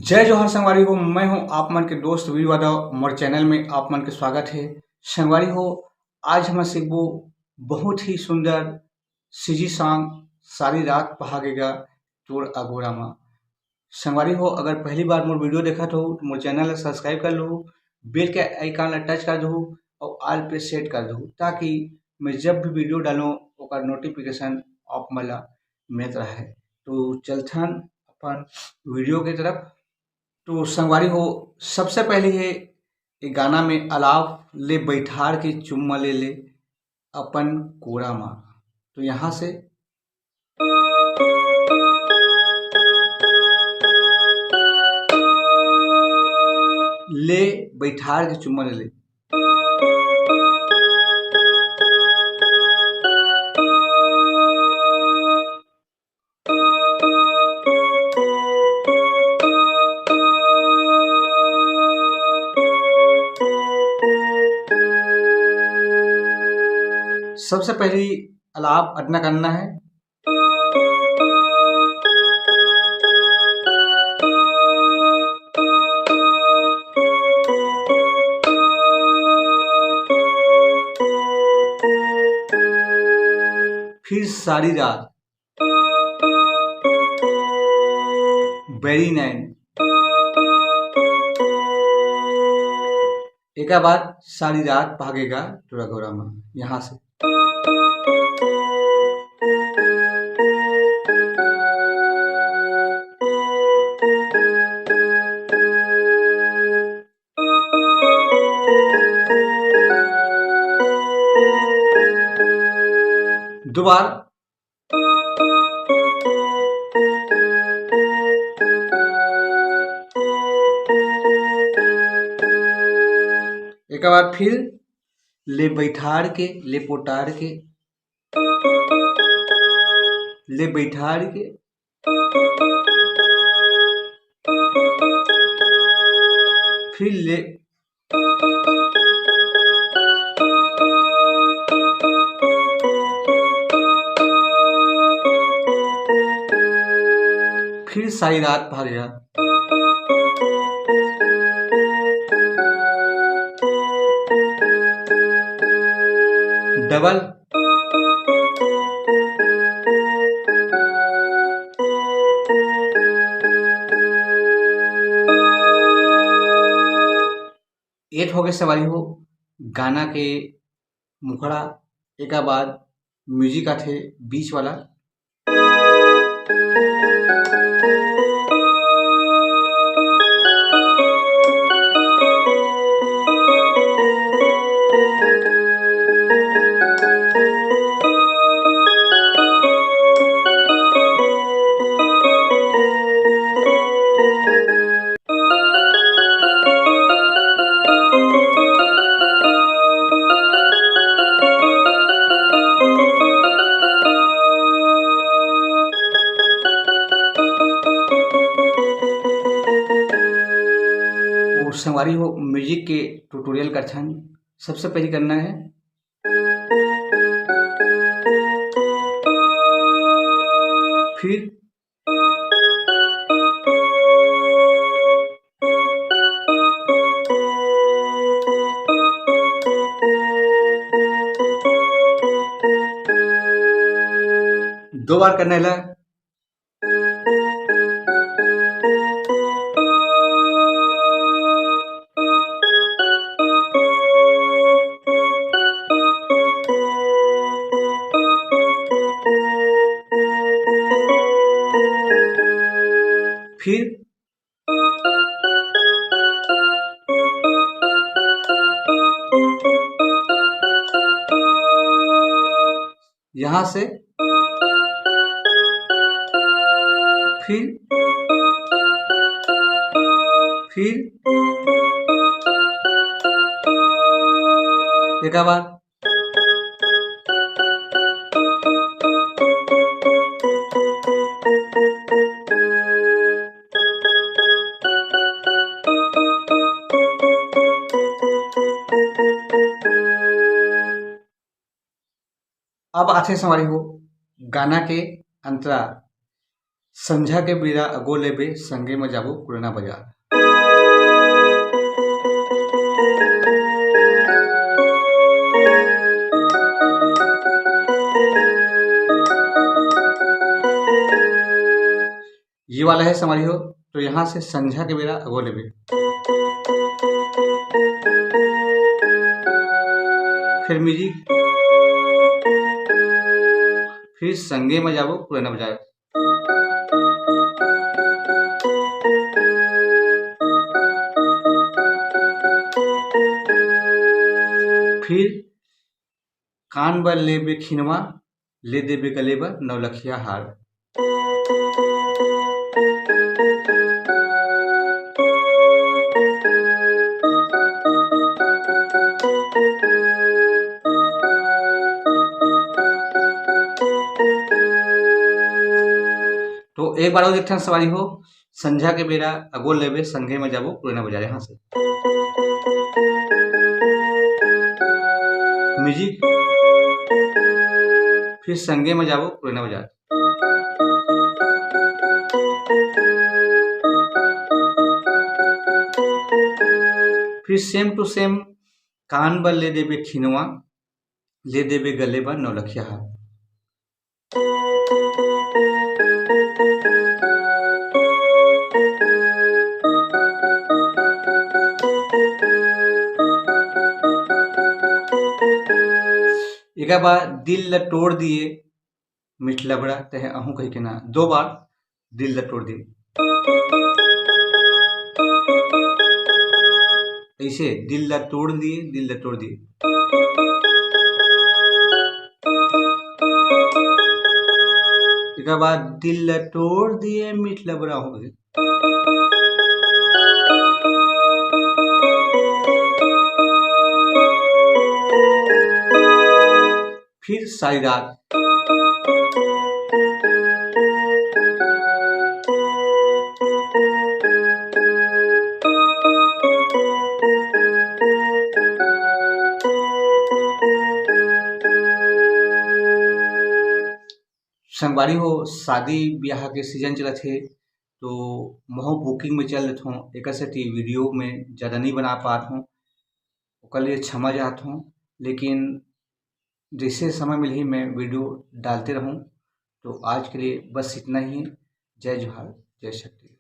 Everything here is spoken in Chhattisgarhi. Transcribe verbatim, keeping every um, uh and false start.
जय जोहार संगवारी हो, मैं हूं आप मन के दोस्त वीर यादव। मोर चैनल में आप मन के स्वागत है। संगवारी हो, आज हम सीखबो बहुत ही सुंदर सीजी सॉन्ग, सारी रात पहागेगा तोर अगोरा मा। संगवारी हो, अगर पहली बार मोर वीडियो देखत हो तो मोर चैनल ला सब्सक्राइब कर लो, बेल के आइकन ला टच कर दो और ऑल पे सेट कर दो, ताकि मैं जब भी वीडियो डालूं ओकर नोटिफिकेशन आप मन ला मिलत रहे। तो चलथन अपन वीडियो के तरफ। तो संगवारी हो, सबसे पहले है ये गाना में अलाप, ले बैठार के चुम्मा ले ले अपन कोरा मा। तो यहाँ से ले बैठार के चुम्मा ले ले। सबसे पहली अलाप अतना करना है। फिर सारी रात। Very nice। एकर बाद सारी रात भागेगा टोरा गोरा मा। यहाँ से दो बार। एक बार फिर, ले बैठार के, ले पोटार के, ले बैठार के, फिर ले फिर सारी रात भागेगा। डबल। एट हो गए सवारी हो गाना के मुखड़ा, एका बाद म्यूजिक आथे बीच वाला। और संगवारी हो, म्यूजिक के ट्यूटोरियल करथन। सबसे पहले करना है, फिर दो बार करना है। फिर यहाँ से फिर, फिर एक बार। अब आथे संगवारी हो गाना के अंतरा। संझा के बेरा अगो लेबे, संगे म जाबो पुराना बाजार। ये वाला है संगवारी हो, तो यहाँ से संझा के बेरा अगो लेबे। फिर म्यूजिक, फिर संगे म जाबो पुराना बाजार। फिर कान बर लेबे खिनवा, ले देबे गले बर नौलखिया हार। तो एक बार और देखथन संगवारी हो, संझा के बेरा अगो लेबे, संगे म जाबो पुराना बाजार। यहाँ से म्यूजिक, फिर संगे म जाबो पुराना बाजार। फिर same to same, कान बर ले देबे खिनवा, ले देबे गले बर नौलखिया हार। एकर बाद दिल ल तोड़ दिए मिठ लबड़ा, तहे अहूँ कहि के ना, दो बार दिल ल तोड़ दिए। ऐसे दिल ल तोड़ दिए, दिल ल तोड़ दिए। एकर बाद दिल ल तोड़ दिए, मिठ लबड़ा हो गए। फिर सारी रात। संगवारी हो, शादी ब्याह के सीजन चलत हे, तो महू बुकिंग में चल देत हों, एकर सेती वीडियो में ज़्यादा नहीं बना पात हों, ओकर लिए क्षमा चाहत हों। लेकिन जैसे समय मिलही, मैं वीडियो डालते रहूँ। तो आज के लिए बस इतना ही। जय जोहार, जय छत्तीसगढ़।